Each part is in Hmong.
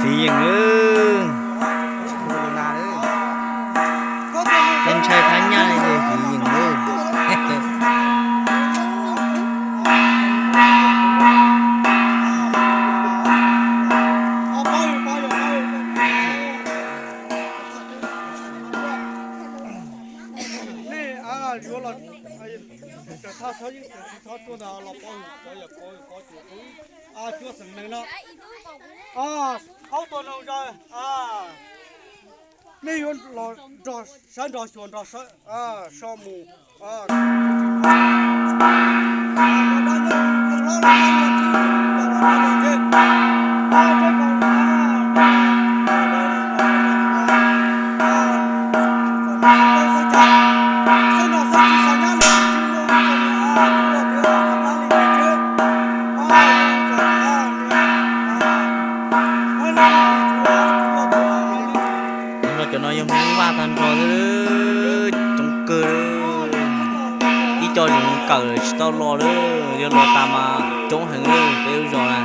Fiv yeem lawm. Tsis ntshai thab nyaj li ces fiv yeem lawm. Nej yuav los, tsis txhob tuaj ntawd los paub, cov yawm paub yawm paub tsis tub, cuab xeem neeg no. Aub tua noog zaws, nej yuav los nrog sawv nrog xyuas nrog so mus. Cov no yog Hmoob Vaj tag nrho xwb, coob kawg. Ib co tseem mus kawm tsis tau los lawm, yog los tas mas coob heev lawm peb lub zos na.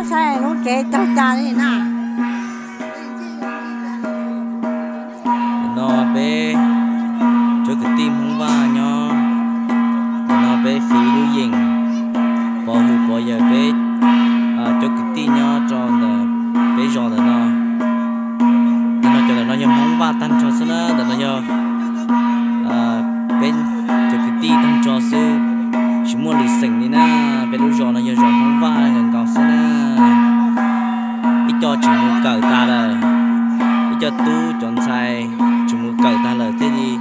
Saib lub tsev tag cas li na. No peb cov kwv tij Hmoob Vaj nyob, no peb fiv lub yeem pov hwm pov yawm peb cov kwv tij nyob rau ntawm peb zos ntawm no. Ntawm no cov ntawm no yog Hmoob Vaj tag nrho xwb na, ntawm no yog peb cov kwv tij tag nrho xwb, tsis muaj lwm xeem li na. Peb lub zos no yog zos Hmoob Vaj nkaus nkaus xwb na. Ib co tseem mus kawm tas lawm, ib co tub cov ntxhais tseem mus kawm tas lawm thiaj li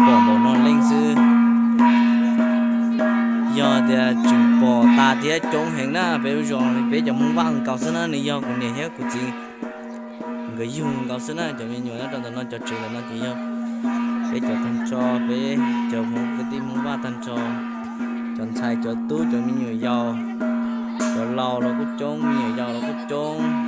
pom npaum no leej xwb. Yog tias tseem pom tas thiab coob heev na, peb lub zos peb cov Hmoob Vaj nkaus xwb na, nws yog kuv niam thiab kuv txiv nkawd yug nkaus xwb na. Cov me nyuam nyob rau ntawm no cov tsev ntawm no ces yog peb cov tag nrho, peb cov Hmoob kwv tij Hmoob Vaj tag nrho, cov ntxhais cov tub cov me nyuam yaus, cov laus los kuj coob, me nyuam yaus los kuj coob.